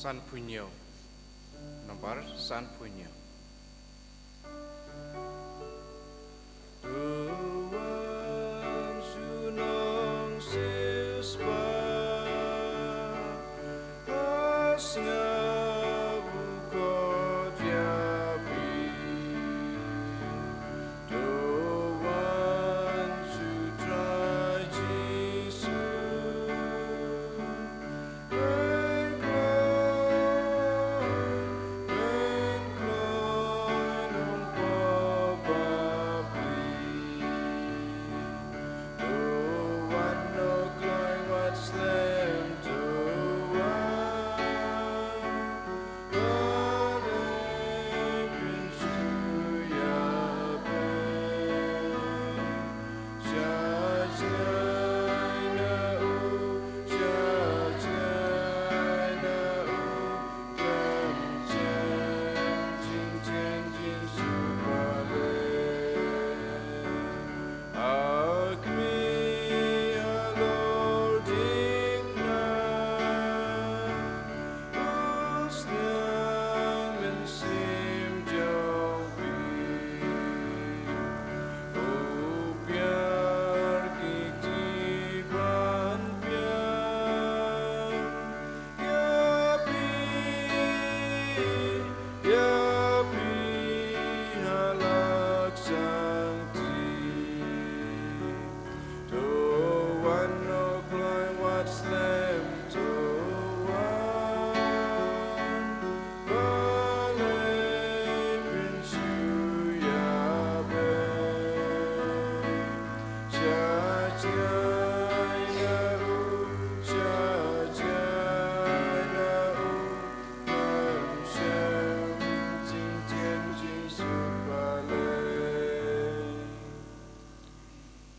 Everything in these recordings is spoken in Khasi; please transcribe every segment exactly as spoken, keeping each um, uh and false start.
Sanphew hynñiew. Nombar sanphew hynñiew. To wan shu nong sispah, ha sngap u kot ïa phi. To wan shu Trai Jisu.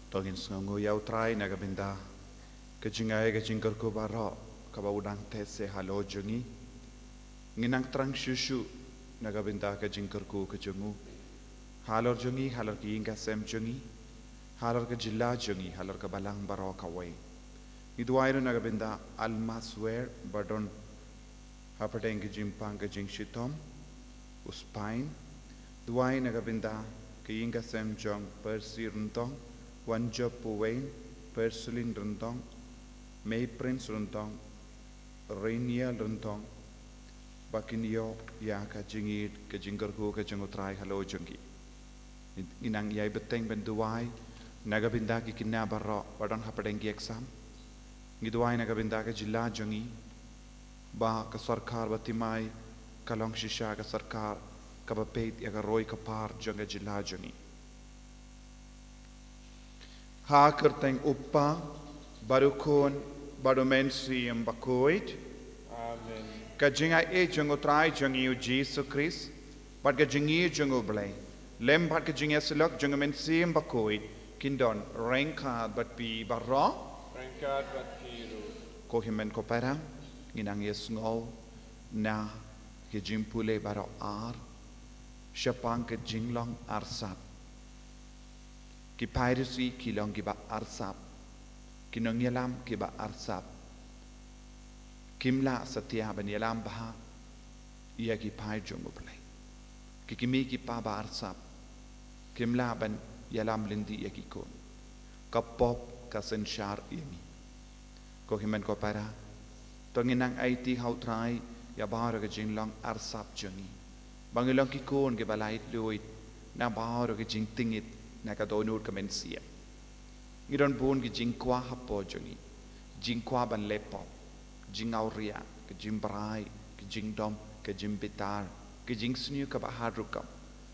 To ngin sngewnguh ïa u Trai na ka bynta ka jingai ka jingkyrkhu baroh kaba u dang teh seh halor jong ngi. Ngin nang thrang shuh shuh na ka bynta ka jingkyrkhu ka jong u halor jong ngi, halor ka ïing ka sem jong ngi, halor ka jylla jong ngi, halor ka balang baroh kawei. Ngi duwai ruh na ka bynta Alma Swer ba don hapdeng ka jingpang ka jingshitom, u Spain. Duwai na ka bynta ka ïing ka sem jong Percy Ryntong, Wanjop Puwein, Persulin Ryntong, May Prince Ryntong, Rainier Ryntong, ba kin ïoh ïa ka jingïeit ka jingkyrkhu ka jong u Trai halor jong ki. Ngi nang ïai bteng ban duwai na ka bynta ki khynnah baroh ba don hapdeng ki exam. Ngi duwai na ka bynta ka jylla jong ngi, ba ka sorkar ba thymmai ka long shisha ka sorkar kaba peit ïa ka roi ka par jong ka jylla jong ngi. Ha kyrteng u Kpa bad u Khun bad u Mynsiem Bakhuid. Amen. Ka jingaiei jong u Trai jong ngi u Jisu Khrist bad ka jingïeit jong u Blei, lem bad ka jingïasyllok jong u Mynsiem Bakhuid, kin don ryngkat bad phi baroh. Ryngkat bad phi ruh. Ko hynmen ko para, ngin nang ïasngew na ki jingpule baroh ar shaphang ka jinglong arsap. Ki Pharisi ki long kiba arsap, ki nongïalam kiba arsap. Kim lah satia ban ïalam bha ïa ki paid jong u Blei. Ki kmie ki kpa ba arsap kim lah ban ïalam lynti ïa ki khun. Ka pop ka synshar ïa ngi. Ko hynmen ko para, to ngin nang aiti ha u Trai ïa baroh ka jinglong arsap jong ngi, ba ngin long ki khun kiba laitluid na baroh ka jingtngit na ka dohnud ka mynsiem. Ngi don bun ki jingkwah hapoh jong ngi, jingkwah ban leh pop, jingawria, ka jingbrai, ka jingdom, ka jingbitar, ka jingsniew kaba har rukom,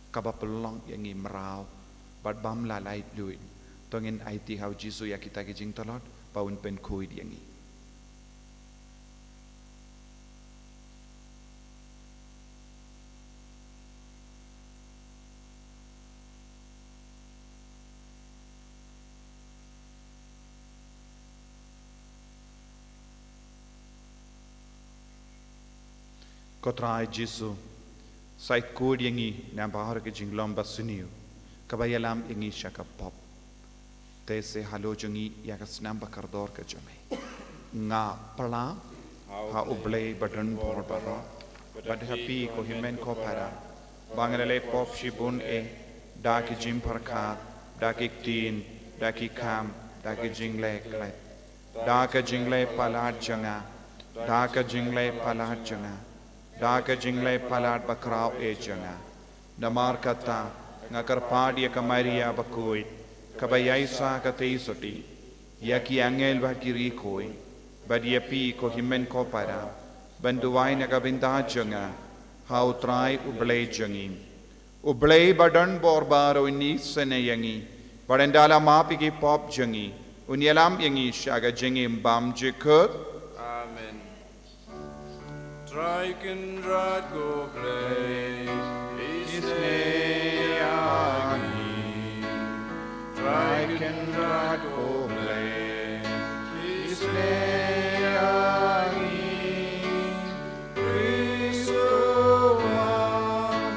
kaba pynlong ïa ngi mraw bad bym lah laitluid. To ngin aiti ha u Jisu ïa kita ki jingtlot ba un pynkhuid ïa ngi. Ko Trai Jisu, sa khuid ïa ngi na baroh ka jinglong basniew kaba ïalam ïa ngi sha ka pop. Teh seh halor jong ngi ïa ka snam ba kordor ka jong me. Nga pla. ha U Blei ba don bor baroh, bad ha phi ko hynmen ko para, ba nga la leh pop shibun eh, da ki jingpyrkhat, da ki ktien, da ki kam, da ki jingleh khlem, da ka jingleh palat jong nga, da ka jingleh palat jong nga, da ka jingleh palat bakhraw eh jong nga. Namar kata, nga kyrpad ïa ka Maria bakhuid, kaba ïaishah katei sotti, ïa ki angel bad ki riewkhuid, bad ïa phi ko hynmen ko para, ban duwai na ka bynta jong nga ha U Trai U Blei jong ngi. U Blei ba don bor baroh un isynei ïa ngi, bad ynda la map ïa ki pop jong ngi, un ïalam ïa ngi sha ka jingim bymjukut. Amen. Trai Kynrad ko Blei, isynei ïa ngi. Trai Kynrad ko Blei, isynei ïa ngi. Khrist u wan,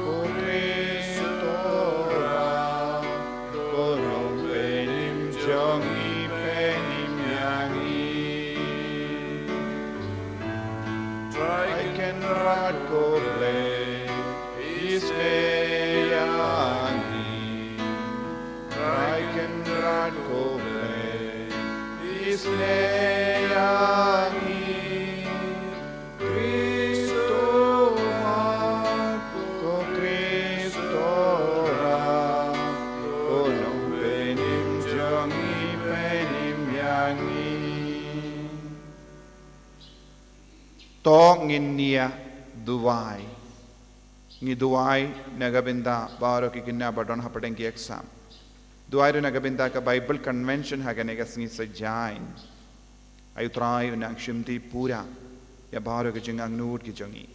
ko Khrist u wan, ko long pynïap jong ngi, pynïap ïa ngi. Trai Kynrad ko Blei, isynei ïa ngi. Trai Kynrad ko Blei, isynei ïa ngi. Khrist u wan, ko Khrist u wan, ko long pynïap jong ngi, pynïap ïa ngi. To ngin ïa duwai. Ngi duwai na ka bynta baroh ki khynnah ba don hapdeng ki exam. Duwai ruh na ka bynta ka Bible Convention ha kane ka sngi Saitjaiñ. Ai U Trai un nang shimti pura ïa baroh ki jingangnud ki jong ngi.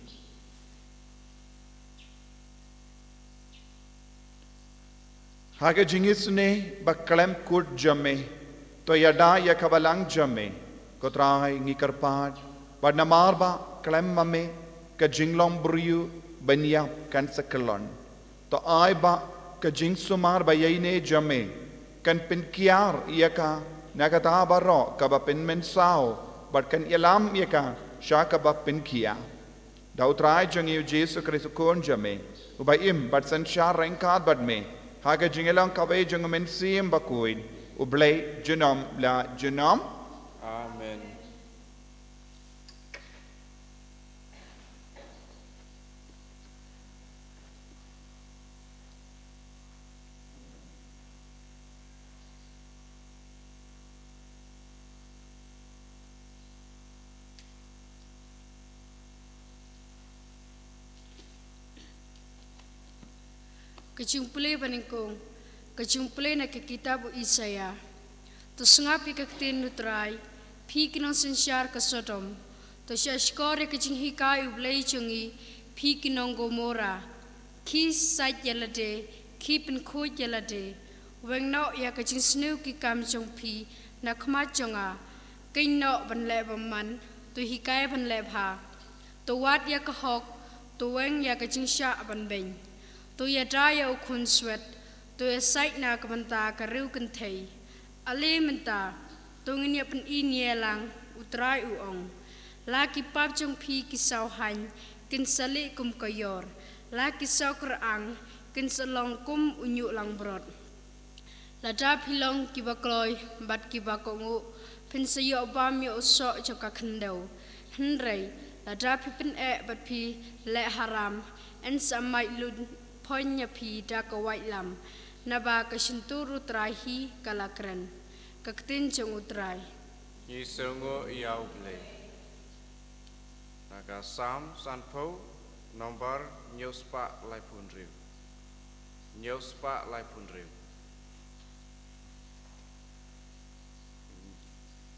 Ha ka jingisynei ba khlem kut jong me, to ïada ïa ka balang jong me, ko Trai ngi kyrpad, bad namar ba khlem ma me ka jinglong briew ban ïap kan sa kyllon. To ai ba ka jingsumar ba ïaineh jong me kan pynkiar ïa ka na kata baroh kaba pynmynsaw, bad kan ïalam ïa ka sha kaba pynkhiah. Da U Trai jong ngi U Jisu Khrist U Khun jong me, uba im bad synshar ryngkat bad me ha ka jingïalong kawei jong U Mynsiem Bakhuid, U Blei junom la junom. Amen. Ka jingpule banyngkong, ka jingpule na ka kitab u Isaïah. To sngap ïa ka ktien U Trai, phi ki nongsynshar ka Sodom. To shahshkor ïa ka jinghikai U Blei jong ngi, phi ki nong Gomorrah. Khie sait ïa lade, khie pynkhuid ïa lade. Weng noh ïa ka jingsniew ki kam jong phi na khmat jong nga. Kheiñ noh ban leh bymman, to hikai ban leh bha. To wad ïa ka hok, to weng ïa ka jingshah ban beiñ. To ïada ïa u khunswet, to ïasait na ka bynta ka riew kynthei. Ale mynta, to ngin ïa pyni ïa lang, U Trai u ong. La ki pap jong phi ki sawhaiñ, kin sa lieh kum ka ïor. La ki saw kyrang, kin sa long kum u ñiuh langbrot. Lada phi long kiba kloi bad kiba kohnguh, phin sa ïoh bam ïa u soh jong ka khyndew. Hynrei lada phi pyneh bad phi leh haram, yn sa mait lut phoiñ ïa phi da ka waitlam, naba ka shyntur U Trai hi ka la kren. Ka ktien jong U Trai. Ngi sngewnguh ïa U Blei. Na ka Salm sanphew, nombar hynñiew spah laiphew hynriew. Hynñiew spah laiphew hynriew.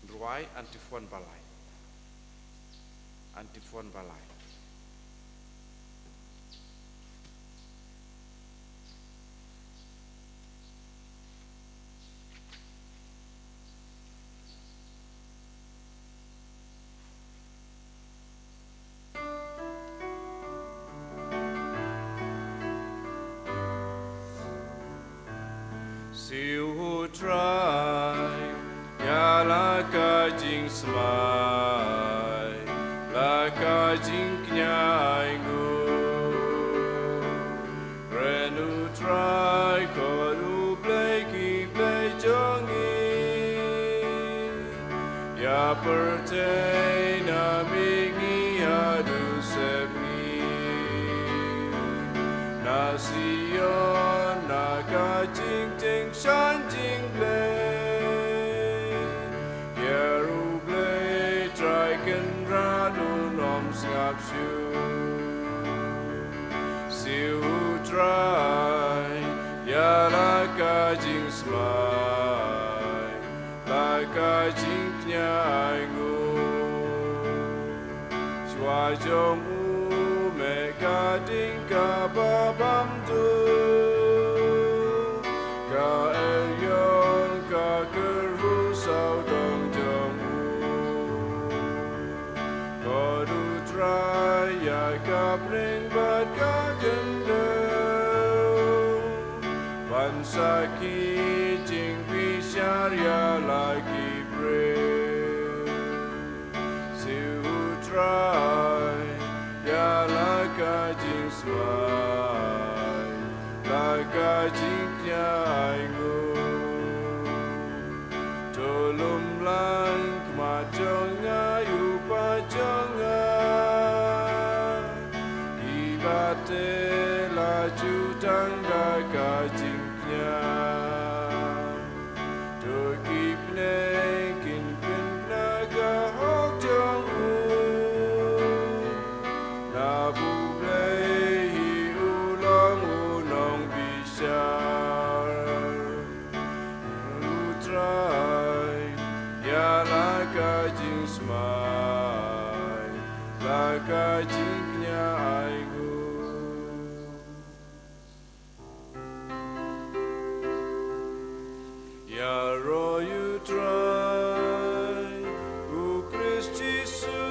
Rwai antiphon ba lai. Antiphon ba lai. Siew U Trai, ïa la ka jingsmai. Jingkñia ainguh. Kren U Trai, ko U Blei ki blei jong ngi. Ïa pyrthei na mihngi haduh sepngi. Na Sion na ka jingtieng shan jingblei. Ïa U Blei Trai Kynrad un ym sngap shuh. Siew U Trai, ïa la ka jingsmai, la ka jingkñia ainguh. Shuwa jong U mih ka ding kaba bam duh, ka elïong ka kyrhuh sawdong jong U. Ko U Trai, ïa ka bneng bad ka khyndew, ban sakhi jingbishar ïa la ki briew. Siew U Trai, ïa la ka jingsmai, la ka jingkñia ainguh. To lum lang khmat jong nga, U Kpa jong nga. Kiba teh la ju tang da ka jingkñia. To ki bneng kin pynkna ka hok jong U. Naba U Blei hi U long U Nongbishar. U Trai, ïa la ka jingsmai, la ka jingkñia ainguh. Ïaroh ïa U Trai, U Khrist Jisu,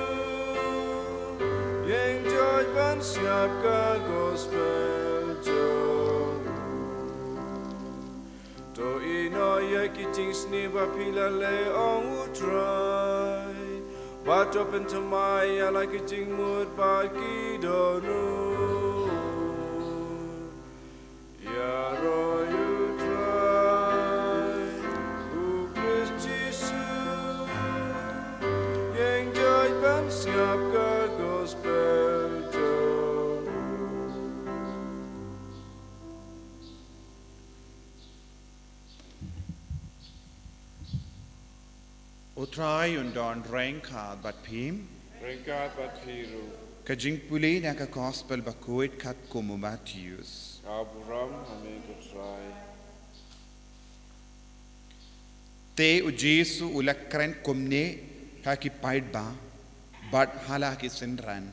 ïeng joit ban sngap ka gospel jong U. To ïehnoh ïa ki jingsniew ba phi la leh, ong U Trai, bad to pynthymmai ïa la ki jingmut bad ki dohnud. Ïaroh ïa U Trai, U Khrist Jisu, ïeng joit ban sngap ka gospel jong U. U Trai un don ryngkat bad phi. Ryngkat bad phi ruh. Ka jingpule na ka gospel bakhuid katkum u Mathaios. Ka burom ha me ko Trai. Te U Jisu u la kren kumne ha ki paidbah bad ha la ki synran.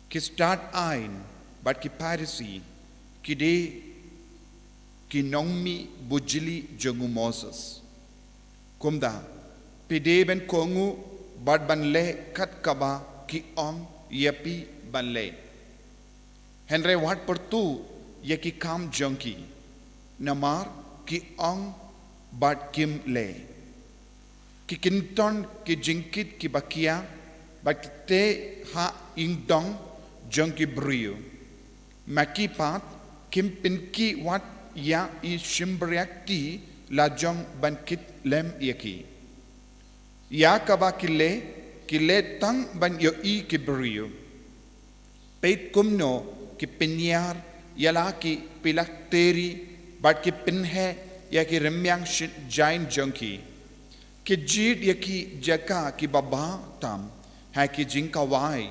Ki stad aiñ bad ki Pharisi ki dei ki nongmih bujli jong u Moses. Kumta, phi dei ban kohnguh bad ban leh kat kaba ki ong ïa phi ban leh. Hynrei wat pyrtuh ïa ki kam jong ki, namar ki ong bad kim leh. Ki kynton ki jingkit kiba khia, bad ki teh ha ïingdong jong ki briew. Ma ki pat kim pynkit wat ïa i shympriahkti lajong ban kit lem ïa ki. Ïa kaba ki leh, ki leh tang ban ïohi ki briew. Peit kumno ki pynïar ïa la ki phylakterie bad ki pynheh ïa ki rmiang shi-, jaiñ jong ki. Ki jied ïa ki jaka kiba bha tam ha ki jingkhawai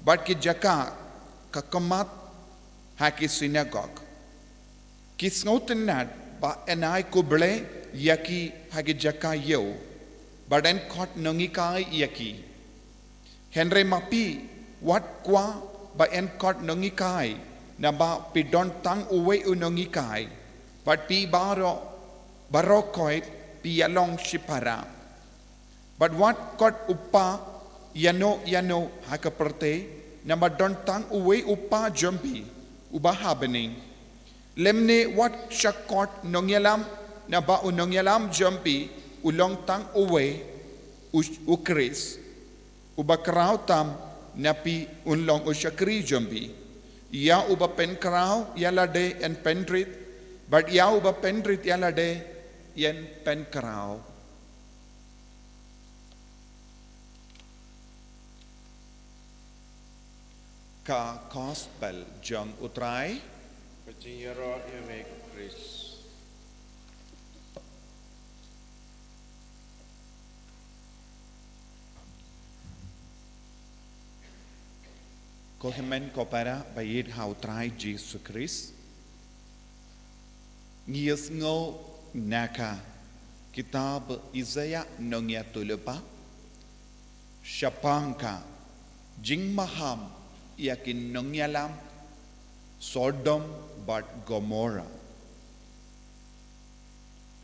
bad ki jaka ka khmat ha ki synagog. Ki sngewtynnad ba yn ai khublei ïa ki ha ki jaka ïew bad yn khot nonghikai ïa ki. Hynrei ma phi, wat kwah ba yn khot nonghikai, naba phi don tang uwei u nonghikai, bad phi baroh, baroh khoit phi ïalong shipara. Bad wat khot u pa ïano ïano ha ka pyrthei, naba don tang uwei u Pa jong phi uba ha bneng. Lymne wat sha khot nongïalam, naba u nongïalam jong phi u long tang uwei, u, u Khrist, uba khraw tam Na phi un long u shakri jong phi. Ïa uba pynkhraw ïa lade yn pynrit, bad ïa uba pynrit ïa lade yn pynkhraw. Ka Gospel jong U Trai. Ka jingïaroh ïa me ko Khrist. Ko hynmen ko para ba ïeit ha U Trai Jisu Khrist. Ngi ïohsngew na ka kitab Isaiah nongïathuhlypa shaphang ka jingmaham ïa ki nongïalam Sodom bad Gomorrah.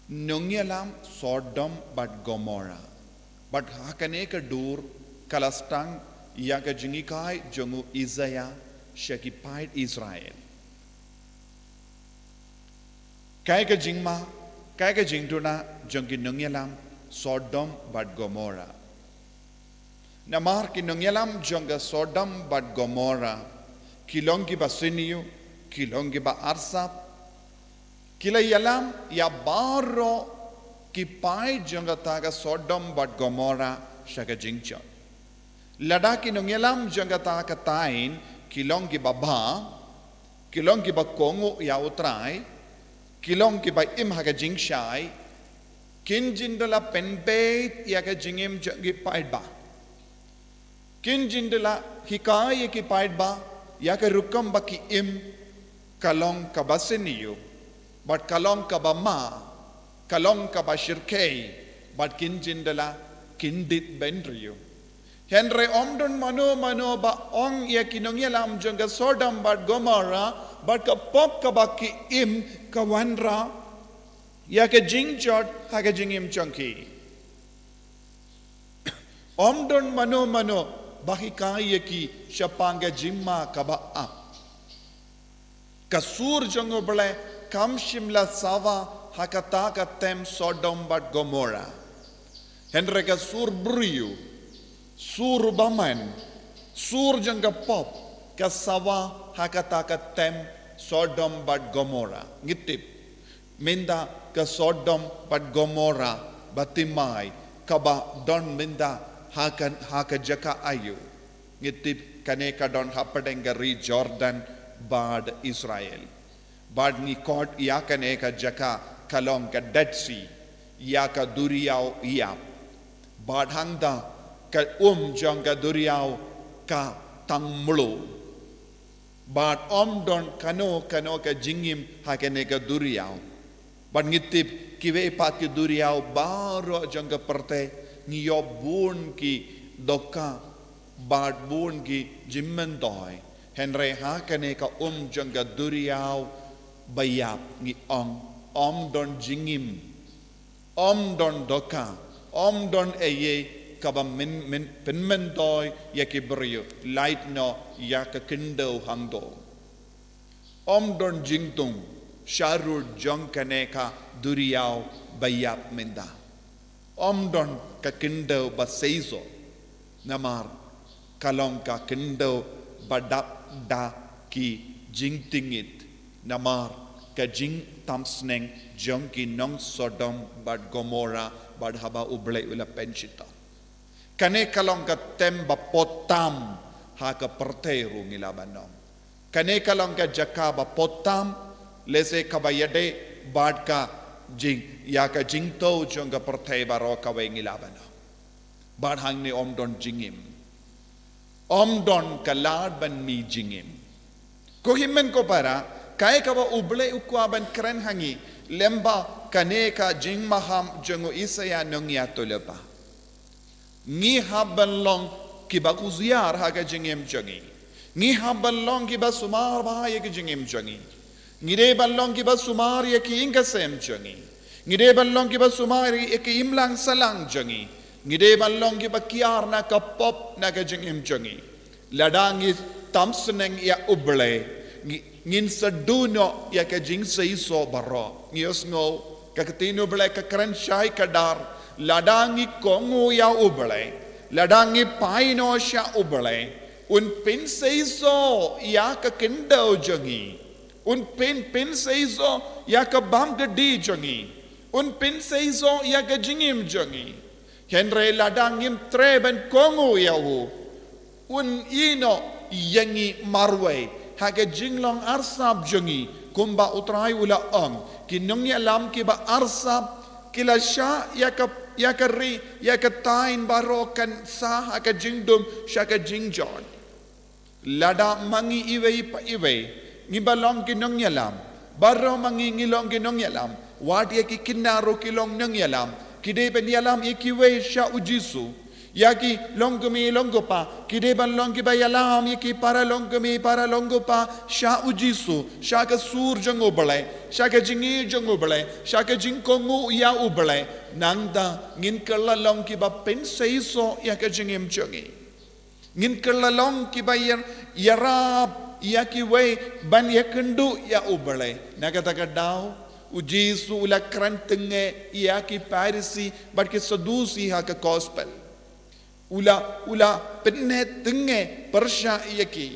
Nongïalam Sodom bad Gomorrah. Bad ha kane ka dur ka la sdang ïa ka jinghikai jong u Isaiah sha ki paid Israel. Kaei ka jingma, kaei ka jingduna jong ki nongïalam Sodom bad Gomorrah. Namar ki nongïalam jong ka Sodom bad Gomorrah ki long kiba sniew, ki long kiba arsap. Ki la ïalam ïa baroh ki paid jong kata ka Sodom bad Gomorrah sha ka jingjot. Lada ki nongïalam jong kata ka thaiñ ki long kiba bha, ki long kiba kohnguh ïa U Trai, ki long kiba im ha ka jingshai, kin jin da la pynbeit ïa ka jingim jong ki paidbah. Kin jin da la hikai ïa ki paidbah ïa ka rukom ba ki im ka long kaba sniew, bad ka long kaba ma, ka long kaba shyrkhei, bad kin jin da la kyndit bynriew. Hynrei ym don mano mano ba ong ïa ki nongïalam jong ka Sodom bad Gomorrah ba ka pop kaba ki im ka wanrah ïa ka jingjot ha ka jingim jong ki. Ym don mano mano ba hikai ïa ki shaphang ka jingma kaba ap. Ka sur jong U Blei kam shym la sawa ha kata ka them Sodom bad Gomorrah. Hynrei ka sur briew, sur u bymman, sur jong ka pop ka sawa ha kata ka them Sodom bad Gomorrah. Ngi tip mynta ka Sodom bad Gomorrah ba thymmai kaba don mynta ha ka, ha ka jaka aïu. Ngi tip kane ka don hapdeng ka ri Jordan bad Israel. Bad ngi khot ïa kane ka jaka ka long ka Dead Sea, ïa ka duriaw ïap. Bad hangta ka um jong ka duriaw ka tang mluh. Bad ym don kano kano ka jingim ha kane ka duriaw. Bad ngi tip kiwei pat ki duriaw baroh jong ka pyrthei ngi ïoh bun ki dohkha bad bun ki jingmyntoi. Hynrei ha kane ka um jong ka duriaw ba ïap ngi ong ym don jingim. Ym don dohkha, ym don ei ei kaba myn, myn, pynmyntoi ïa ki briew, lait noh ïa ka khyndew hangto. Ym don jingthung sharud jong kane ka duriaw ba ïap mynta. Ym don ka khyndew ba seisoh. Namar ka long ka khyndew ba dap da ki jingtngit. Namar ka jingtham sneng jong ki nong Sodom bad Gomorrah bad haba U Blei u la pynshitom. Kane ka long ka them ba potam ha ka pyrthei ruh ngi lah ban ong. Kane ka long ka jaka ba potam, lehse kaba ïadei bad ka jing, ïa ka jingthew jong ka pyrthei baroh kawei ngi lah ban ong. Bad hangne ym don jingim. Ym don ka lad ban mih jingim. Ko hynmen ko para, kaei kaba U Blei u kwah ban kren ha ngi, lyngba kane ka jingmaham jong u Isaiah nongïathuhlypa. Ngi hap ban long kiba kusiar ha ka jingim jong ngi. Ngi hap ban long kiba sumar bha ïa ka jingim jong ngi. Ngi dei ban long kiba sumar ïa ki ïing ki sem jong ngi. Ngi dei ban long kiba sumar ïa ki imlang sahlang jong ngi. Ngi dei ban long kiba kiar na ka pop na ka jingim jong ngi. Lada ngi tham sneng ïa U Blei, ngi, ngin sa duh noh ïa ka jingseisoh baroh. Ngi ïohsngew ka ktien U Blei ka kren shai ka dar, lada ngi kohnguh ïa U Blei, lada ngi phai noh sha U Blei, Un pynseisoh ïa ka khyndew jong ngi. Un pyn, pynseisoh ïa ka bam ka dih jong ngi. Un pynseisoh ïa ka jingim jong ngi. Hynrei lada ngim treh ban kohnguh ïa u, un ïehnoh ïa ngi marwei ha ka jinglong arsap jong ngi, kumba U Trai u la ong. Ki nongïalam kiba arsap ki la shah ïa ka, ïa ka ri, ïa ka thaiñ baroh kan sah ha ka jingdum sha ka jingjot. Lada ma ngi iwei pa iwei ngi ba long ki nongïalam, baroh ma ngi ngi long ki nongïalam, wat ïa ki kynnoh ruh ki long nongïalam, ki dei ban ïalam ïa kiwei sha U Jisu. Ïa ki longkmie longkpa ki dei ban long kiba ïalam ïa ki para longkmie para longkpa sha U Jisu, sha ka sur jong U Blei, sha ka jingïeit jong U Blei, sha ka jingkohnguh ïa U Blei. Nangta ngin kylla long kiba pynseisoh ïa ka jingim jong ngi. Ngin kylla long kiba ïar-, ïarap ïa kiwei ban ïakynduh ïa U Blei. Na kata ka daw U Jisu u la kren tyngngoh ïa ki Pharisi bad ki Sadusi ha ka gospel. U la, u la pynneh tyngngoh pyrshah ïa ki.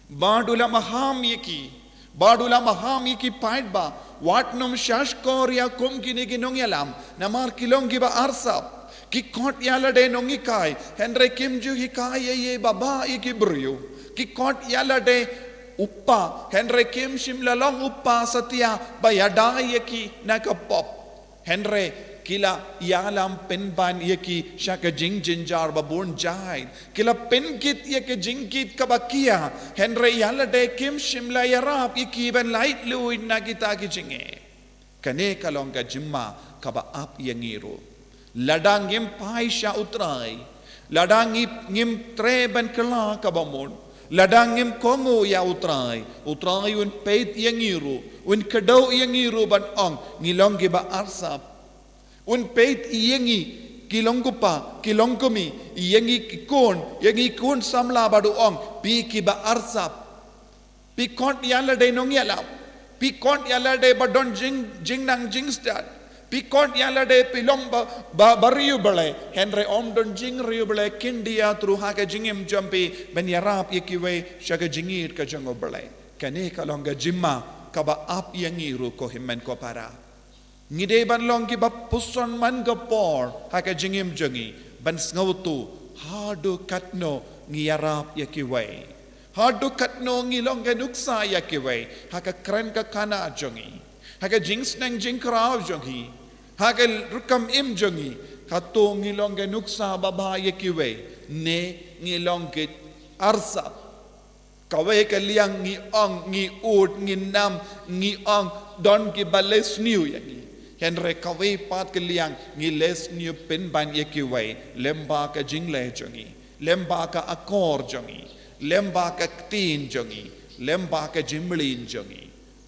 Bad u la maham ïa ki. Bad u la maham ïa ki paidbah. Wat nym shahshkor ïa kum kine ki nongïalam, namar ki long kiba arsap. Ki khot ïa lade nonghikai, hynrei kim ju hikai ei ei ba bha ïa ki briew. Ki khot ïa lade u kpa, hynrei kim shym la long u kpa satia ba ïada ïa ki na ka pop. Hynrei ki la ïalam pynban ïa ki sha ka jingjynjar ba bun jait. Ki la pynkit ïa ka jingkit kaba khia, hynrei ïa lade kim shym la ïarap ïa ki ban laitluid na kita ki jingeh. Kane ka long ka jingma kaba ap ïa ngi ruh. Lada ngim phai sha U Trai, lada ngi, ngim treh ban kylla kaba mut, lada ngim kohnguh ïa U Trai, U Trai un peit ïa ngi ruh, un kdew ïa ngi ruh ban ong ngi long kiba arsap. Un peit ïa ngi ki longkpa, ki longkmie, ïa ngi ki khun, ïa ngi khun samla bad u ong, phi kiba arsap. Phi khot ïa lade nongïalam. Phi khot ïa lade ba don jing, jingnang jingstad. Phi khot ïa lade phi long ba, ba, ba riewblei. Hynrei ym don jingriewblei khyndiat ruh ha ka jingim jong phi ban ïarap ïa kiwei sha ka jingïeit ka jong U Blei. Kane ka long ka jingma kaba ap ïa ngi ruh ko hynmen ko para. Ngi dei ban long kiba puson man ka por ha ka jingim jong ngi ban sngewthuh haduh katno ngi ïarap ïa kiwei. Haduh katno ngi long ka nuksa ïa kiwei ha ka kren ka khana jong ngi, ha ka jingsneng jingkraw jong ngi, ha ka rukom im jong ngi. Hato ngi long ka nuksa ba bha ïa kiwei, ne ngi long ki arsap? Kawei ka liang ngi ong, ngi ud, ngi nam, ngi ong don kiba leh sniew ïa ngi. Hynrei kawei pat ka liang ngi leh sniew pynban ïa kiwei lyngba ka jingleh jong ngi, lyngba ka akor jong ngi, lyngba ka ktien jong ngi, lyngba ka jingmlien jong ngi.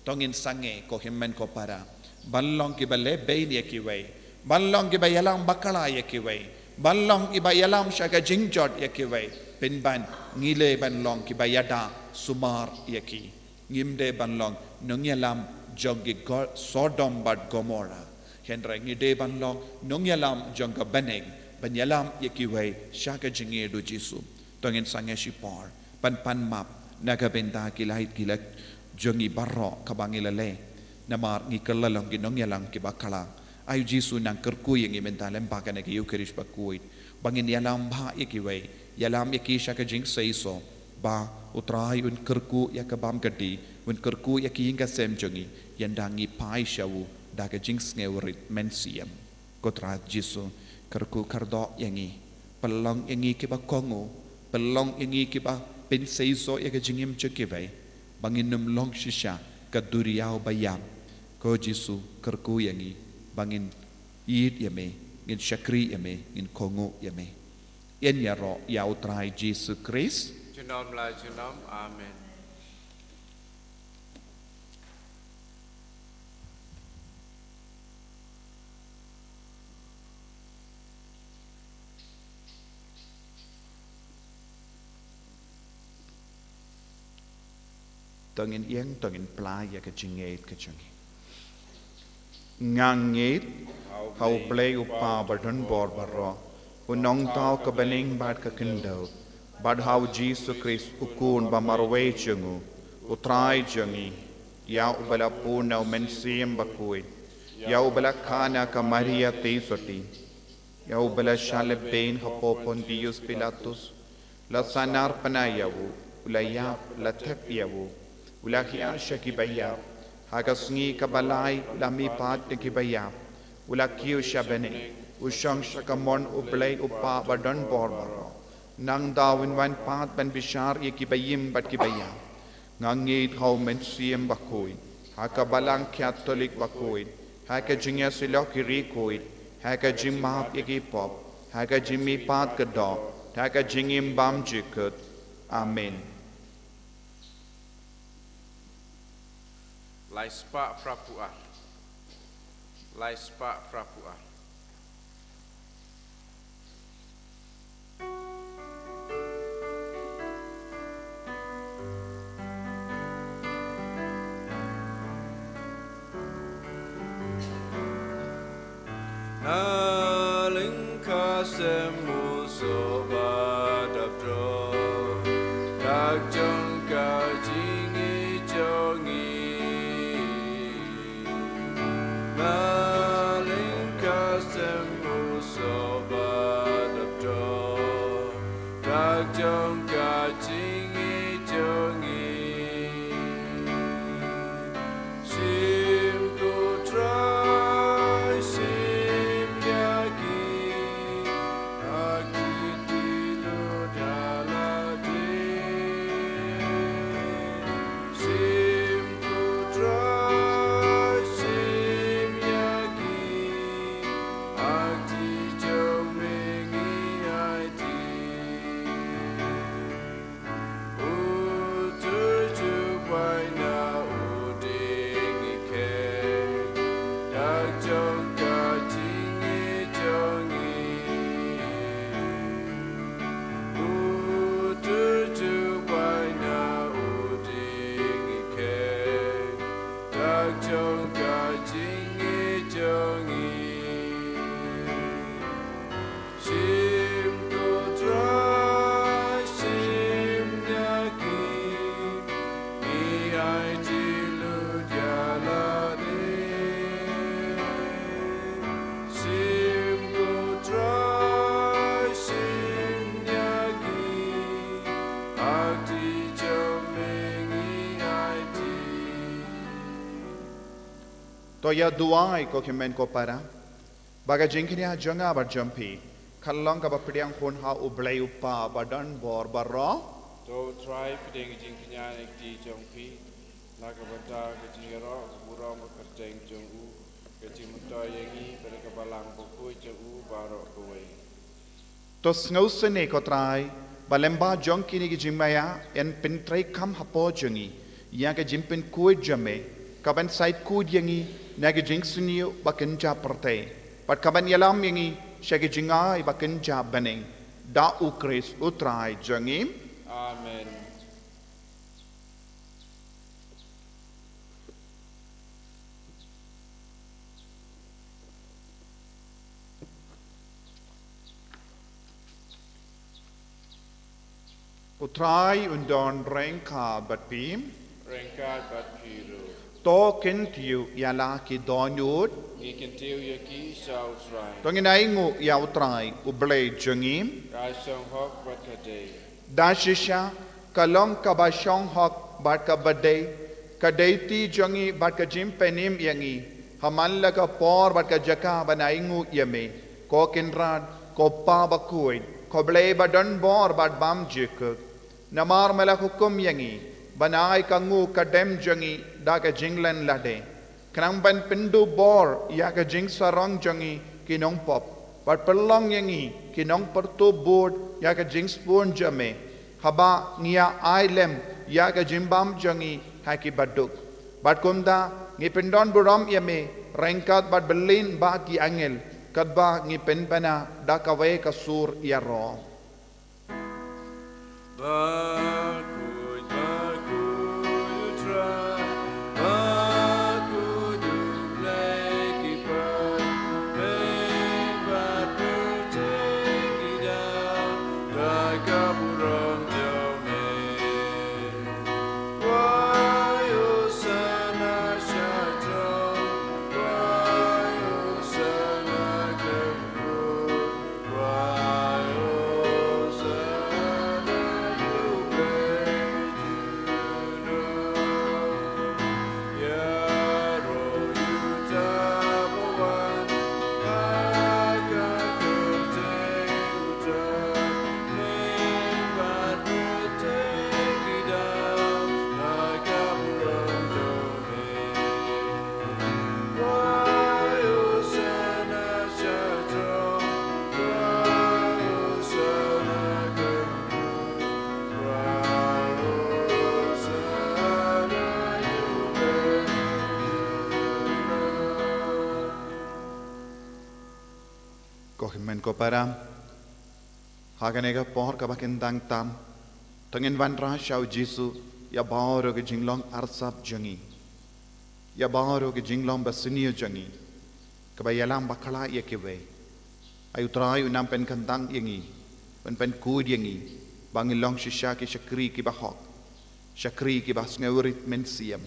To ngin sangeh ko hynmen ko para ban long kiba leh beiñ ïa kiwei, ban long kiba ïalam bakla ïa kiwei, ban long kiba ïalam sha ka jingjot ïa kiwei, pynban ngi leh ban long kiba ïada sumar ïa ki. Ngim dei ban long nongïalam jong ki Go-, Sodom bad Gomorrah. Hynrei ngi dei ban long nongïalam jong ka bneng ban ïalam ïa kiwei sha ka jingïeit U Jisu. To ngin sangeh shipor ban pan map na ka bynta ki lait ki lait jong ngi baroh kaba ngi la leh. Namar ngi kylla long ki nongïalam kiba khlang. Ai U Jisu nang kyrkhu ïa ngi mynta lyngba kane ka Eucharist bakhuid ba ngin ïalam bha ïa kiwei, ïalam ïa ki sha ka jingseisoh, ba U Trai un kyrkhu ïa ka bam ka dih, un kyrkhu ïa ki ïing ka sem jong ngi, ynda ngi phai sha u da ka jingsngewrit mynsiem. Ko Trai Jisu, kyrkhu kyrdoh ïa ngi, pynlong ïa ngi kiba kohnguh, pynlong ïa ngi kiba pynseisoh ïa ka jingim jong kiwei, ba ngin ym long shisha ka duriaw ba ïap. Ko Jisu, kyrkhu ïa ngi ba ngin ïeit ïa me, ngin shakri ïa me, ngin kohnguh ïa me. Ïaroh ïa U Trai Jisu Khrist. Junom la junom. Amen. To ngin ïeng, to ngin pla ïa ka jingngeit ka jong ngi. Nga ngeit ha U Blei U Kpa badonbor baroh, U nongthaw ka bneng bad ka khyndew, Bad ha u Jisu Khrist u Khun ba marwei jong u, u Trai jong ngi, ïa uba la pun na u Mynsiem Bakhuid, ïa uba la kha na ka Maria Theisotti, ïa uba la shah leh beiñ hapoh Pontius Pilatus, la sahnarphna ïa u, u la ïap, la thep ïa u, u la hiar sha kiba ïap, ha ka sngi kaba lai u la mihpat na kiba ïap, u la kiew sha bneng, u shong sha ka mon u Blei u Kpa badonbor baroh. Nangta un wan pat ban bishar ïa kiba im bad kiba ïap. Nga ngeit ha u Mynsiem Bakhuid, ha ka Balang Katholik bakhuid, ha ka jingïasyllok ïa ki rieh khuid, ha ka jingmap ïa ki pop, ha ka jingmihpat ka doh, ha ka jingim bymjukut. Amen. Lai spah phra phew ar. Lai spah phra phew ar. Na lyngkha sem u soh ba dap dro, dak jong ka jingïeit jong ngi. Na lyngkha sem u soh ba dap dro, dak jong ka jingïeit jong ngi. Shim ko Trai, shim ïa ki, ha ki kti lut ïa lade. Shim ko Trai, shim ïa ki, ha ki kti jong me ngi aiti. Utu u Trai u bai na u dieng ngi kheiñ, dak jong ka jingïeit jong ngi. Utu u Trai u bai na u dieng ngi kheiñ, dak jong ka jingïeit jong ngi. Shim ko Trai, shim ïa ki, ngi aiti lut ïa lade. Shim ko Trai, shim ïa ki, ha ki kti jong me ngi aiti. To ïa duwai ko hynmen ko para, ba ka jingkñia jong nga bad jong phi kan long kaba pdiang hun ha u Blei u Kpa badonbor baroh. To u Trai pdiang ka jingkñia na ki kti jong phi, na ka bynta ka jingïaroh, ka burom bad ka kyrteng jong u, ka jingmyntoi ïa ngi bad ïa ka Balang Bakhuid jong u baroh kawei. To sngewsynei ko Trai, ba lyngba jong kine ki jingmaïa yn pyntreikam hapoh jong ngi ïa ka jingpynkhuid jong me, kaban sait khuid ïa ngi na ki jingsniew ba kynja pyrthei, bad kaban ïalam ïa ngi sha ki jngai ba kynja bneng. Da u Khrist u Trai jong ngi. Amen. U Trai un don ryngkat bad phi. Ryngkat bad phi ruh. To kyntiew ïa la ki dohnud. Ngi kyntiew ïa ki sha u Trai. To ngin ainguh ïa u Trai u Blei jong ngi. Ka shong hok bad ka dei. Da shisha ka long kaba shong hok bad kaba dei, ka dei ti jong ngi bad ka jingpynim ïa ngi, ha man la ka por bad ka jaka ban ainguh ïa me, ko Kynrad, ko Kpa Bakhuid, ko Blei badonbor bad bymjukut. Namar me la hukum ïa ngi ban ai ka nguh ka dem jong ngi da ka jinglen lade, khnang ban pynduh bor ïa ka jingsarong jong ngi ki nongpop, bad pynlong ïa ngi ki nongpyrtup bud ïa ka jingsbun jong me, haba ngi ïa ai lem ïa ka jingbam jong ngi ha ki baduk. Bad kumta ngi pyndon burom ïa me ryngkat bad byllien bad ki angel, katba ngi pynbna da kawei ka sur ïaroh. Men ko para, ha kane ka por kaba kyntang tam, to ngin wanrah sha u Jisu ïa baroh ki jinglong arsap jong ngi, ïa baroh ki jinglong basniew jong ngi, kaba ïalam bakla ïa kiwei. Ai u Trai un nang pynkyntang ïa ngi, un pynkhuid ïa ngi, ba ngin long shisha ki shakri kiba hok, shakri kiba sngewrit mynsiem.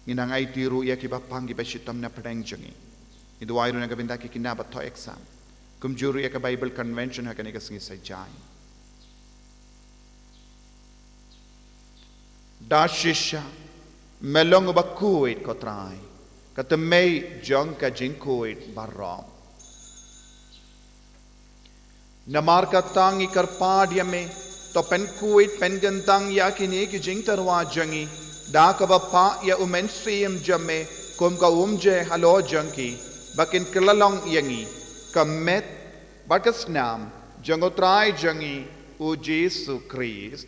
Ngin nang aiti ruh ïa kiba pang kiba shitom na pdeng jong ngi. Ngi duwai ruh na ka bynta ki khynnah ba thoh exam, kumjuh ruh ïa ka Bible convention ha kane ka sngi Saitjaiñ. Da shisha me long uba khuid, ko Trai, ka tymmen jong ka jingkhuid baroh. Namar kata ngi kyrpad ïa me, to pynkhuid pynkyntang ïa kine ki jingtyrwa jong ngi da kaba pah ïa u Mynsiem jong me kum ka umje halor jong ki, ba kin kylla long ïa ngi ka met bad ka snam jong u Trai jong ngi u Jisu Khrist.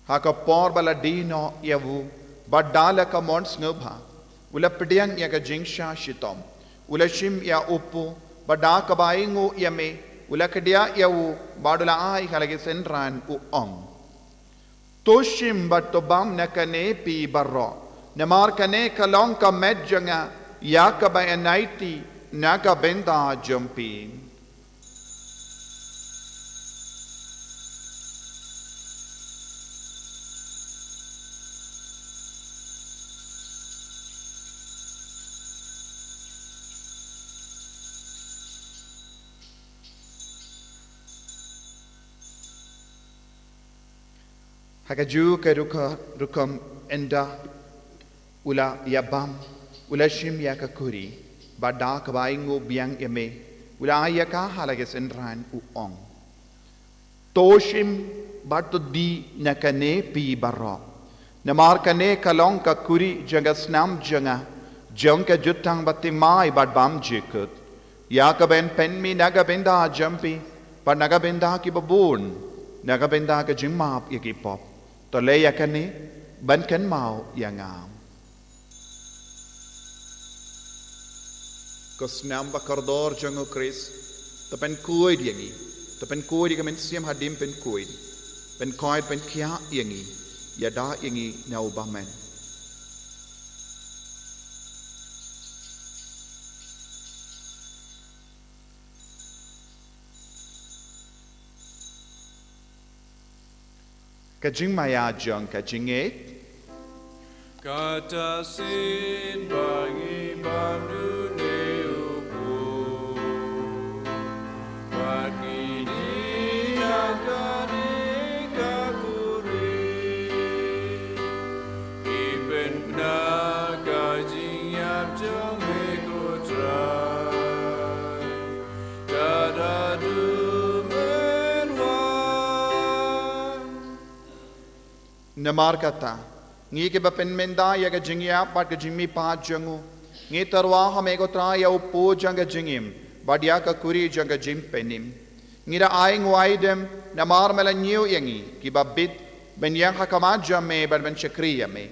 Ha ka por ba la die noh ïa u, bad da la ka mon sngewbha, u la pdiang ïa ka jingshah shitom, u la shim ïa u pu, bad da kaba ainguh ïa me, u la kdiah ïa u, bad u la ai ha la ki synran, u ong: To shim bad to bam na kane phi baroh, namar kane ka long ka met jong nga, ïa kaba yn aiti na ka bynta jong phi. Ha kajuh ka rukom, rukom ynda u la ïa bam, u la shim ïa ka kuri, bad da kaba ainguh biang ïa me, u la ai ïa ka ha la ki synran, u ong: To shim bad to die na kane phi baroh, namar kane ka long ka kuri jong ka snam jong nga, jong ka jutang bathymmai bad bymjukut, ïa kaba yn pynmih na ka bynta jong phi bad na ka bynta kiba bun, na ka bynta ka jingmap ïa ki pop. To leh ïa kane ban kynmaw ïa nga. Ko snam ba kordor jong u Khrist, to pynkhuid ïa ngi, to pynkhuid ïa ka mynsiem hadien pynkhuid, pynkhuid pynkhiah ïa ngi, ïada ïa ngi na u bymman. Ka jingmaïa jong ka jingngeit. Kata shisien ba ngi bam dune u pu, bad ngi die na kane ka kuri, ngi pynbna ka jingïap jong me, ko Trai, tat haduh men wan. Namar kata, ngi kiba pynmynta ïa ka jingïap bad ka jingmihpat jong u, ngi tyrwa ha me, ko Trai, ïa u pu jong ka jingim bad ïa ka kuri jong ka jingpynim. Ngi da ainguh aidem namar me la ñiew ïa ngi kiba bit ban ïeng ha khmat jong me bad ban shakri ïa me.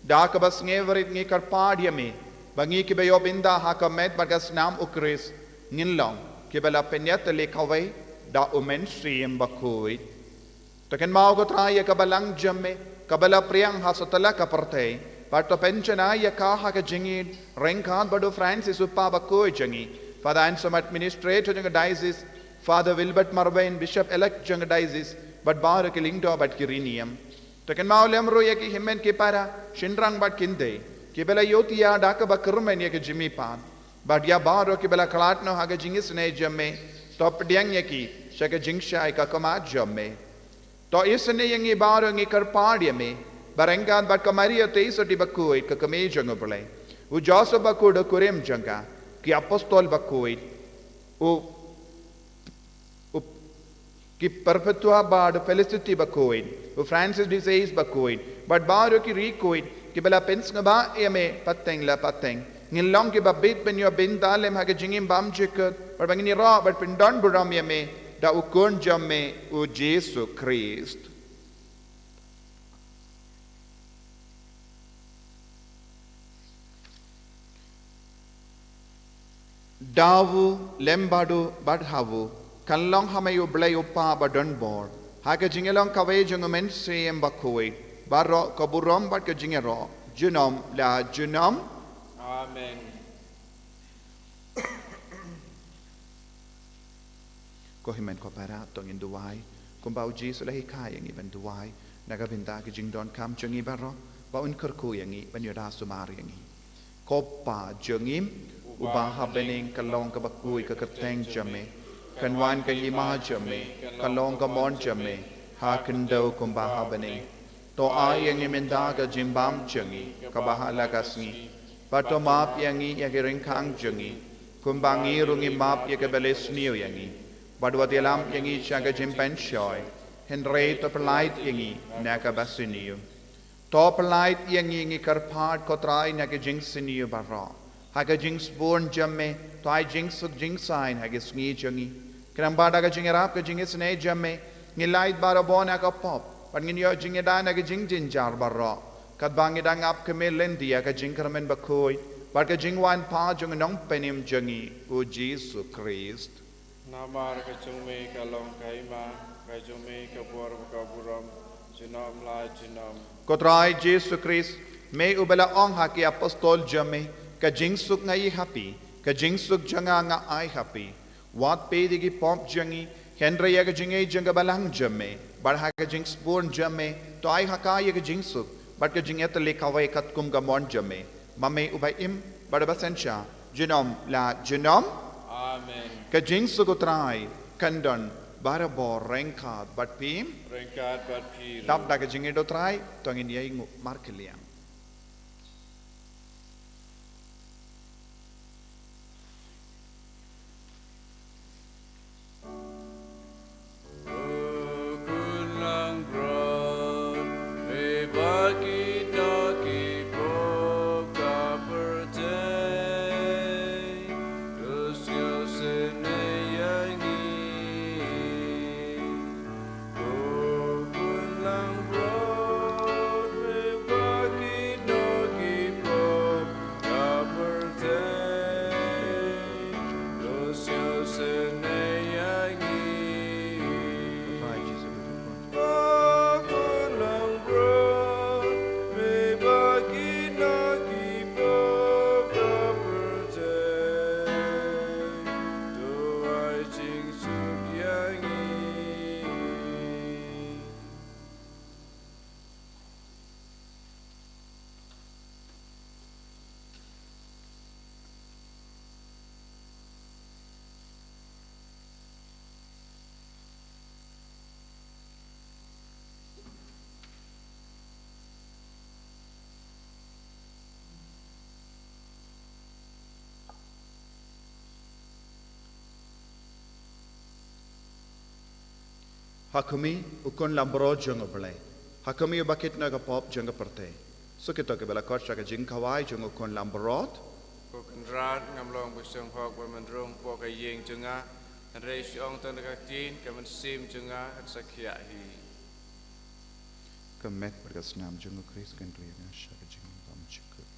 Da kaba sngewrit ngi kyrpad ïa me ba ngi kiba ïoh bynta ha ka met bad ka snam u Khrist ngin long kiba la pynïatylli kawei da u Mynsiem Bakhuid. To kynmaw, ko Trai, ïa ka balang jong me kaba la pdiang ha satlak ka pyrthei, bad to pynjanai ïa ka ha ka jingïeit ryngkat bad u Francis, u Pope bakhuid jong ngi, Father Anselm, Administrator jong ka Diocese, Father Wilbert Marwein, Bishop Elect jong ka Diocese, bad baroh ki lyngdoh bad ki riewniam. To kynmaw lem ruh ïa ki hynmen ki para, shynrang bad kynthei, kiba la ïohthiah da kaba kyrmen ïa ka jingmihpat, bad ïa baroh kiba la khlad noh ha ka jingisynei jong me, to pdiang ïa ki sha ka jingshai ka khmat jong me. To isynei ïa ngi baroh, ngi kyrpad ïa me, ba ryngkat bad ka Maria Theisotti bakhuid, ka Kmie jong u Blei, u Joseph bakhuid u kurim jong ka, ki apostol bakhuid, u, u, ki Perpetua bad u Felicity bakhuid, u Francis de Sales bakhuid, bad baroh ki riewkhuid kiba la pynsngewbha ïa me pateng la pateng, ngin long kiba bit ban ïoh bynta lem ha ka jingim bymjukut, bad ba ngin ïaroh bad pyndonburom ïa me da u Khun jong me, u Jisu Khrist. Dawu lem badu bad hawu kan long ha me U Blei U Kpa ba don bor, ha ka jingïalong kawei jong U Mynsiem Bakhuid, baroh ka burom bad ka jingïaroh junom la junom. Amen. Ko hynmen ko para, to ngin duwai kumba U Jisu u la hikai ïa ngi ban duwai na ka bynta ki jingdonkam jong ngi baroh, ba un kyrkhu ïa ngi ban ïada sumar ïa ngi. Ko Pa jong ngi uba ha bneng, ka long kaba khuid ka kyrteng jong me, kan wan ka hima jong me, ka long ka mon jong me ha khyndew kumba ha bneng. To ai ïa ngi mynta ka jingbam jong ngi kaba ha la ka sngi, bad to map ïa ngi ïa ki ryngkang jong ngi, kumba ngi ruh ngi map ïa kiba leh sniew ïa ngi, bad wat ïalam ïa ngi sha ka jingpynshoi, hynrei to pyllait ïa ngi na kaba sniew. To pyllait ïa ngi, ngi kyrpad ko Trai, na ka jingsniew baroh. Ha ka jingsbun jong me, to ai jingsuk jingsaiñ ha ka sngi jong ngi. Khnang ba da ka jingïarap ka jingisynei jong me, ngin lait barabor na ka pop, bad ngin ïoh jingïada na ka jingjynjar baroh, katba ngi dang ap khmih lynti ïa ka jingkyrmen bakhuid bad ka jingwan pat jong U Nongpynim jong ngi, U Jisu Khrist. Namar ka jong me ka long ka hima, ka jong me ka bor bad ka burom, junom la junom. Ko Trai Jisu Khrist, me uba la ong ha ki apostol jong me, ka jingsuk nga ai ha phi, ka jingsuk jong nga nga ai ha phi. Wat peit ïa ki pop jong ngi, hynrei ïa ka jingïeit jong ka balang jong me, bad ha ka jingsbun jong me, to ai ha ka ïa ka jingsuk bad ka jingïatylli kawei katkum ka mon jong me, ma me uba im bad uba synshar junom la junom. Amen. Ka jingsuk U Trai kan don barabor ryngkat bad phi. Ryngkat bad phi ruh. Dap da ka jingïeit U Trai, to ngin ïainguh markylliang. Ha khmih, u khun lambrot jong U Blei. Ha khmih, uba kit na ka pop jong ka pyrthei. Suk ïa kito kiba la khot sha ka jingkhawai jong u khun lambrot. Ko Kynrad, ngam long ba sdang hok ban rung hapoh ka ïing jong nga, hynrei shu ong tang da ka ktien, ka mynsiem jong nga kan sa khiah hi. Ka met bad ka snam jong U Khrist kan ri ïa nga sha ka jingbymjukut.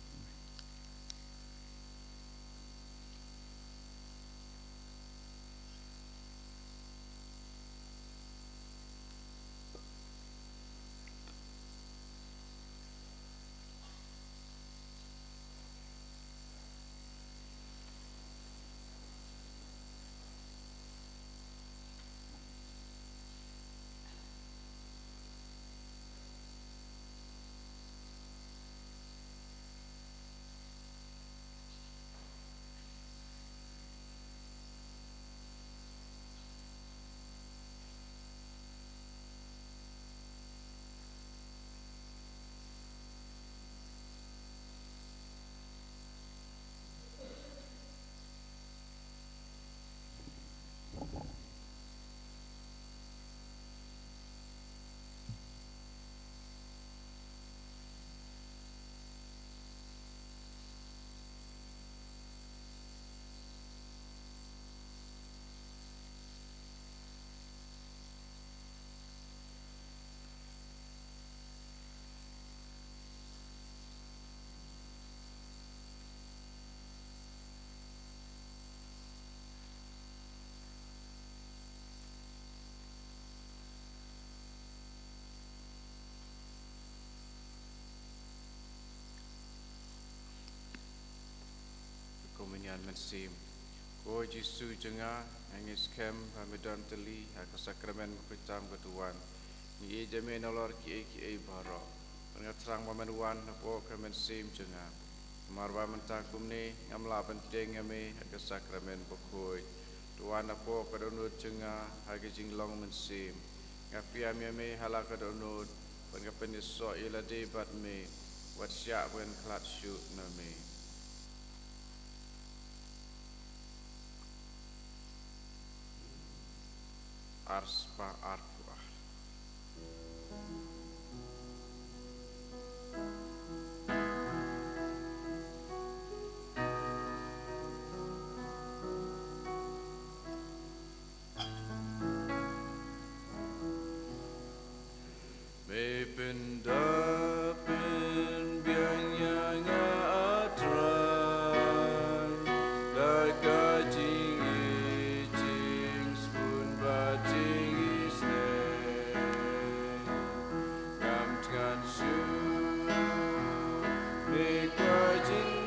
Mynsiem. Ko Jisu jong nga, nga ngeit skhem ba me don tylli ha ka sakramen bakhuid tam ka duwan. Ngi ïeit ïa me nalor kiei kiei baroh. Bad nga thrang ba men wan hapoh ka mynsiem jong nga. Namar ba mynta kumne ngam lah ban pdiang ïa me ha ka sakramen bakhuid. To wan hapoh ka dohnud jong nga ha ka jinglong mynsiem. Nga pdiang ïa me ha la ka dohnud, bad nga pynïasoh ïa lade bad me, wat shah ban khlad shuh na me. Ar spah arphew ar. Me pyndap pynbiang ïa nga, A Trai, da ka jingïeit, jingsbun bad jingisynei. Ngam thngan shuh, me kwah jingïeit.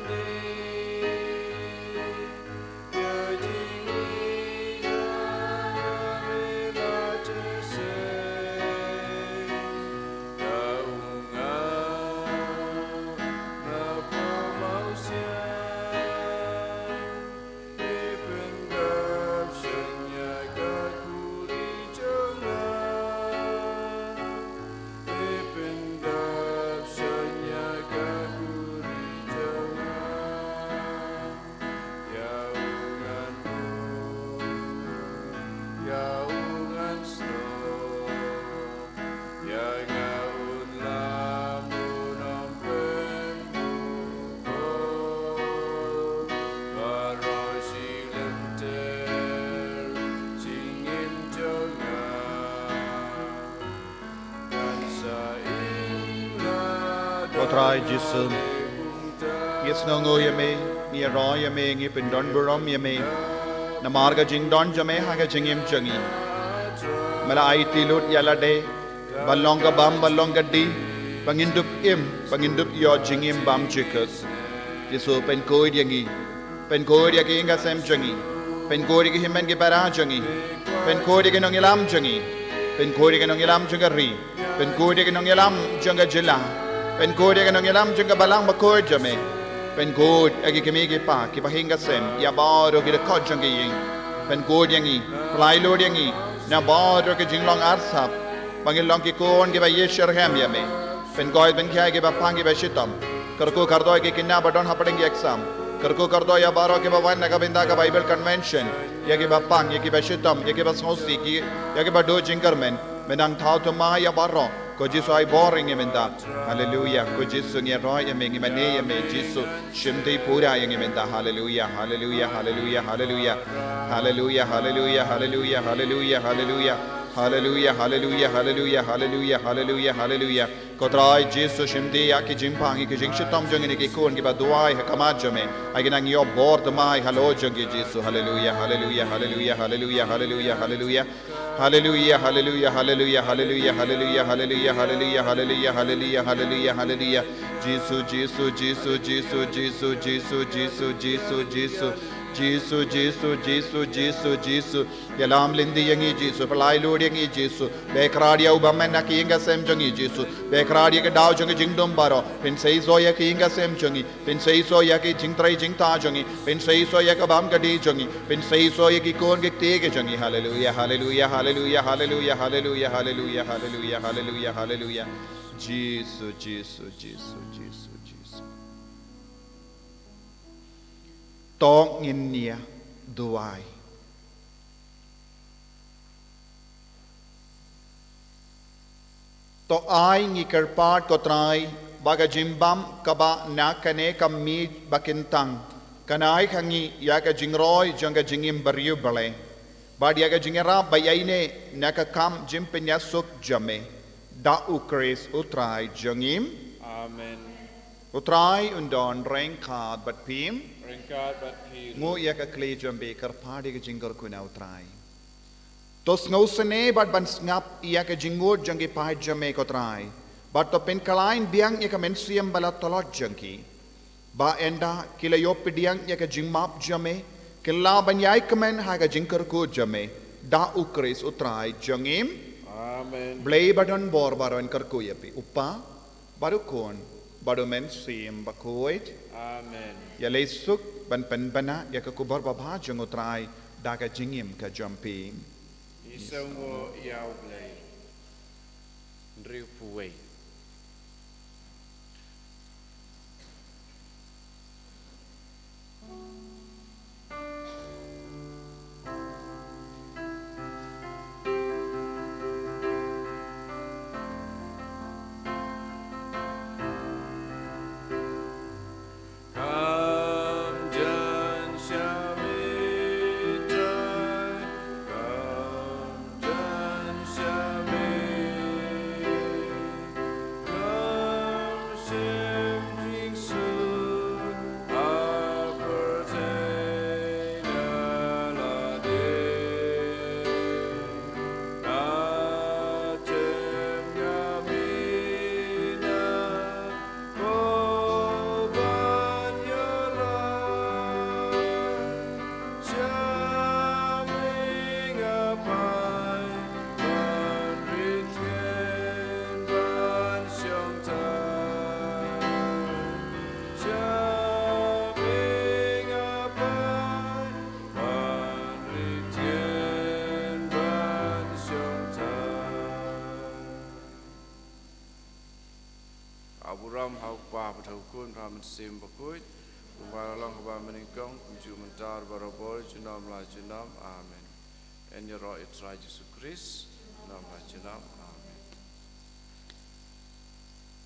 Ko Trai Jisu, ngi sngewnguh ïa me, ngi ïaroh ïa me, ngi pyndonburom ïa me. Namar ka jingdon jong me ha ka jingim jong ngi. Me la aiti lut ïa lade ban long ka bam, ban long ka dih, ba ngin dup im, ba ngin dup ïoh jingim bymjukut. Jisu, pynkhuid ïa ngi. Pynkhuid ïa ki ïing ki sem jong ngi. Pynkhuid ïa ki hynmen ki para jong ngi. Pynkhuid ïa ki nongïalam jong ngi. Pynkhuid ïa ki nongïalam jong ka ri. Pynkhuid ïa ki nongïalam jong ka jylla. Pynkhuid ïa ki nongïalam jong ka balang bakhuid jong me. Pynkhuid ïa ki kmie ki kpa, ki bahaïing ki sem, ïa baroh ki dkhot jong ki ïing. Pynkhuid ïa ngi, pynlait lut ïa ngi na baroh ki jinglong arsap, ba ngin long ki khun kiba ïeit shitrhem ïa me. Pynkoit pynkhia ïa kiba pang kiba shitom. Kyrkhu kyrdoh ïa ki khynnah ba don hapdeng ki exam. Kyrkhu kyrdoh ïa baroh kiba wan na ka bynta ka Bible Convention. Ïa kiba pang, ïa kiba shitom, ïa kiba sngewsih, ïa kiba duh jingkyrmen. Me nang thaw thymmai ïa baroh. Ko Jisu, ai bor ïa ngi mynta. Haleluia. Ko Jisu, ngi ïaroh ïa me, ngi mane ïa me, Jisu. Shimti pura ïa ngi mynta. Haleluia, haleluia, haleluia, haleluia. Haleluia, haleluia, haleluia, haleluia, haleluia. Haleluia, haleluia, haleluia, haleluia, haleluia, haleluia. Ko Trai Jisu, shimti ïa ki jingpang, ïa ki jingshitom jong ngi, ki khun kiba duwai ha khmat jong me. Ai ki nang ïoh bor thymmai halor jong ki, Jisu. Haleluia, haleluia, haleluia, haleluia, haleluia, haleluia. Haleluia, haleluia, haleluia, haleluia, haleluia, haleluia, haleluia, haleluia, haleluia, haleluia, haleluia. Jisu, Jisu, Jisu, Jisu, Jisu. Ïalam lynti ïa ngi Jisu, pynlait lut ïa ngi Jisu. Beh kyrpad ïa u bymman na ki ïing ki sem jong ngi Jisu. Beh kyrpad ïa ki daw jong ngi jingdum baroh. Pynseisoh ïa ki ïing ki sem jong ngi. Pynseisoh ïa ki jingtrei jingktah jong ngi. Pynseisoh ïa ka bam ka dih jong ngi. Pynseisoh ïa ki khun ki kti ki jong ngi. Haleluia, haleluia, haleluia, haleluia, haleluia, haleluia, haleluia, haleluia, haleluia. Jisu, Jisu, Jisu, Jisu, Jisu. To ngin ïa duwai. To ai ngi kyrpad ko Trai, ba ka jingbam kaba na kane ka miej ba kyntang, kan ai ha ngi ïa ka jingroi jong ka jingim briew Blei, bad ïa ka jingïarap ba ïaineh na ka kam jingpynïasuk jong me. Da U Khrist U Trai jong ngi. Amen. U Trai un don ryngkat bad phi. Ryngkat bad phi. Nguh ïa ka khlieh jong me, kyrpad ïa ka jingkyrkhu na U Trai. To sngewsynei bad ban sngap ïa ka jingngud jong ki paid jong me ko Trai. Bad to pynkhlaiñ biang ïa ka mynsiem ba la tlot jong ki. Ba ynda ki la ïoh pdiang ïa ka jingmap jong me, ki lah ban ïai kmen ha ka jingkyrkhu jong me, da U Khrist U Trai jong ngi. Amen. Blei ba don bor baroh un kyrkhu ïa phi, U Kpa, bad U Khun, bad U Mynsiem Bakhuid. Amen. Ïaleh suk ban pynbna ïa ka khubor babha jong U Trai da ka jingim ka jong phi. Ngi sngewbha ïa U Blei. Hynriewphew wei. Come, John, shall be dry. Come, John, shall be. Come, shame, drink soon, appertain alade. Abraham ha U Kpa bad ha U Khun bad ha U Mynsiem Bakhuid, kumba la long haba mynnyngkong, kumjuh mynta, barabor, junom la junom. Amen. Yn ïaroh ïa U Trai Jisu Khrist, junom la junom.